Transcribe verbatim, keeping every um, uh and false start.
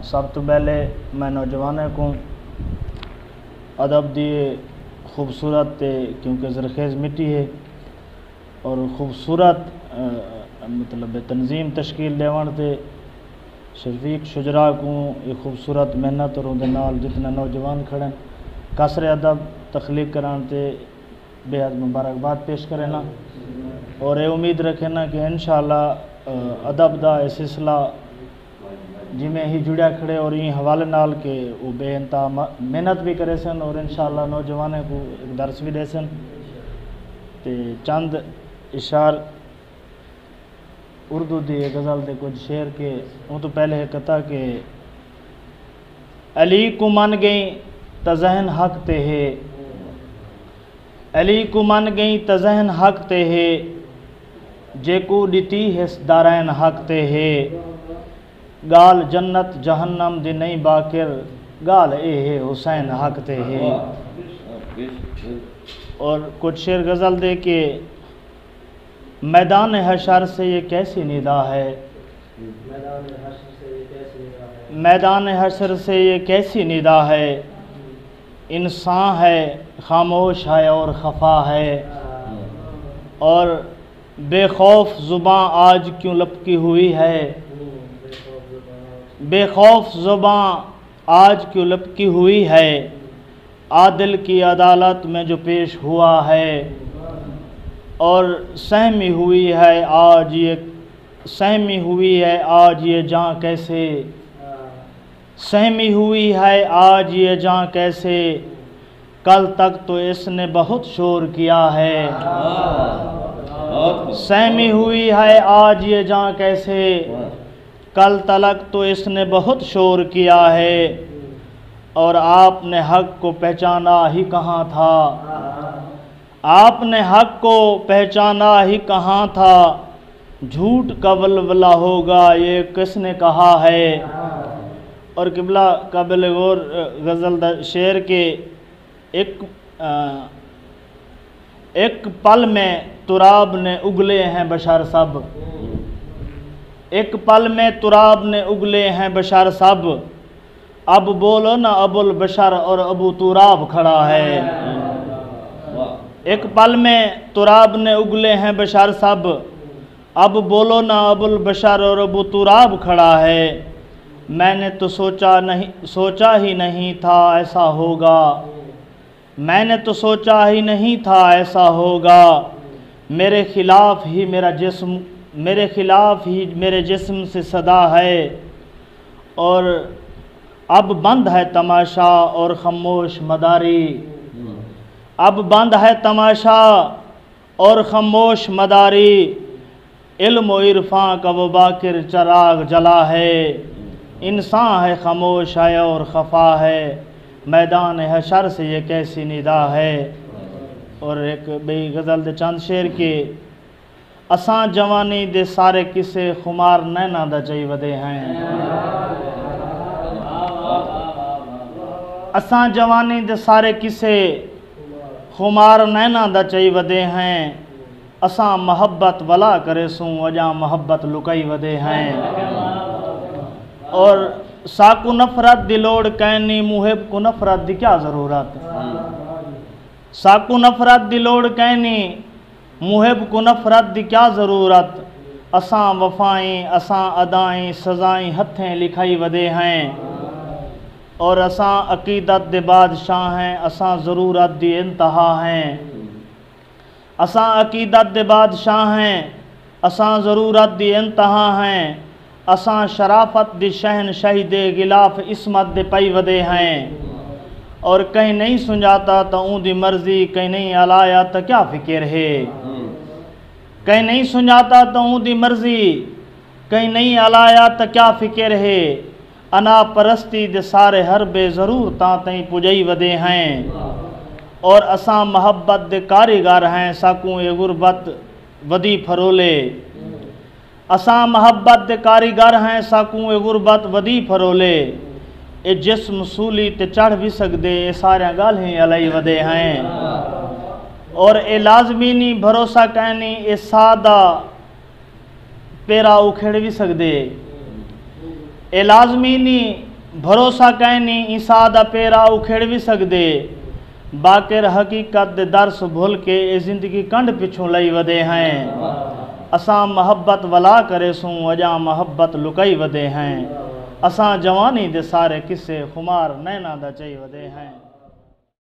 سب توں پہلے میں نوجواناں کوں ادب دی خوبصورت تے کیونکہ زرخیز مٹی ہے اور خوبصورت مطلب تنظیم تشکیل ݙیوݨ تے شفیق شجرا کوں یہ خوبصورت محنت اور اندے نال جتنے نوجوان کھڑے ہیں قصر ادب تخلیق کران تے بے حد مبارکباد پیش کرے نا اور یہ امید رکھے نا کہ انشاءاللہ ادب دا یہ سلسلہ جی میں ہی جڑیا کھڑے اور این حوالے نال کہ وہ بے انتہا محنت بھی کرے سن اور انشاءاللہ نوجوانوں کو ایک درس بھی دے سن تے چند اشعار اردو دی غزل دے کچھ شعر کے ان تو پہلے ایک قطعہ کہ علی کو من گئی تزہن حق تے ہے علی کوں من ڳئیں تزہن حق تے ہے جیکوں ݙتی ہس دارین حق تے ہے ڳالھ جنت جہنم دی نئیں باقر ڳالھ اے ہے حسین حق تے ہے اور کچھ شعر غزل دے کہ میدان حشر سے یہ کیسی ندا ہے میدان حشر سے یہ کیسی ندا ہے انسان ہے خاموش ہے اور خفا ہے اور بے خوف زباں آج کیوں لپکی ہوئی ہے بے خوف زباں آج کیوں لپکی ہوئی ہے عادل کی عدالت میں جو پیش ہوا ہے اور سہمی ہوئی ہے آج یہ سہمی ہوئی ہے آج یہ جاں کیسے سہمی ہوئی ہے آج یہ جاں کیسے کل تک تو اس نے بہت شور کیا ہے سہمی ہوئی ہے آج یہ جاں کیسے کل تلک تو اس نے بہت شور کیا ہے اور آپ نے حق کو پہچانا ہی کہاں تھا آپ نے حق کو پہچانا ہی کہاں تھا جھوٹ کا ولولہ ہوگا یہ کس نے کہا ہے اور قبلہ قابل غور غزل دا شعر کہ ایک ایک پل میں تراب نے اگلے ہیں بشر سب ایک پل میں تراب نے اگلے ہیں بشر سب اب بولو نا ابوالبشر اور ابو تراب کھڑا ہے ایک پل میں تراب نے اگلے ہیں بشر سب اب بولو نا ابوالبشر اور ابو تراب کھڑا ہے میں نے تو سوچا نہیں سوچا ہی نہیں تھا ایسا ہوگا میں نے تو سوچا ہی نہیں تھا ایسا ہوگا میرے خلاف ہی میرا جسم میرے خلاف ہی میرے جسم سے صدا ہے اور اب بند ہے تماشا اور خموش مداری اب بند ہے تماشا اور خموش مداری علم و عرفاں کا وہ باقر چراغ جلا ہے انساں ہے خموش ہے اور خفا ہے میدان حشر سے یہ کیسی ندا ہے اور ایک بئی غزل دے چند شعر کے اساں جوانی دے سارے قصے خمار نینا دا چئی ودے ہیں اساں جوانی دے سارے قصے خمار نینا دا چئی ودے ہیں اساں محبت ولا کریسوں اجاں محبت لکائی ودے ہیں اور ساکوں نفرت دی لوڑ کینی محب کوں نفرت دی کیا ضرورت ساکوں نفرت دی لوڑ کینی محب کوں نفرت دی کیا ضرورت اساں وفائیں اساں ادائیں سزائیں ہتھیں لکھائی ودے ہیں اور اساں عقیدت دے بادشاہ ہیں اساں ضرورت دی انتہا ہیں اساں عقیدت دے بادشاہ ہیں اساں ضرورت دی انتہا ہیں اساں شرافت دی شہنشاہی دے غلاف عصمت دے پئی ودے ہیں اور کہیں نہیں سنجاتا تاں اوں دی مرضی کہیں نہیں الایا تاں کیا فکر ہے کہیں نہیں سنجاتا تاں اوں دی مرضی کہیں نہیں الایا تاں کیا فکر ہے انا پرستی دے سارے حربے ضرور تاں تئیں پجئی ودے ہیں اور اساں محبت دے کاریگر ہیں ساکوں اے غربت ودی پھرولے اساں محبت دے کاریگر ہیں ساکوں اے غربت ودی پھرولے اے جسم سولی تے چڑھ وی سگدے اے ساریاں گالھیں الائی ودے ہیں اور اے لازمی نی بھروسہ کینی اے ساہ دا پیرا اکھیڑ وی سگدے اے لازمی نی بھروسہ کائنی، عیسیٰ دا پیرا اکھیڑ وی سڳدے۔ باقر حقیقت دے درس بھل کے اے زندگی کنڈ پچھوں لئی ودے ہیں۔ اساں محبت ولا کریسوں، اڄاں محبت لکائی ودے ہیں۔ اساں جوانی دے سارے قصے خمار نیناں دا چئی ودے ہیں۔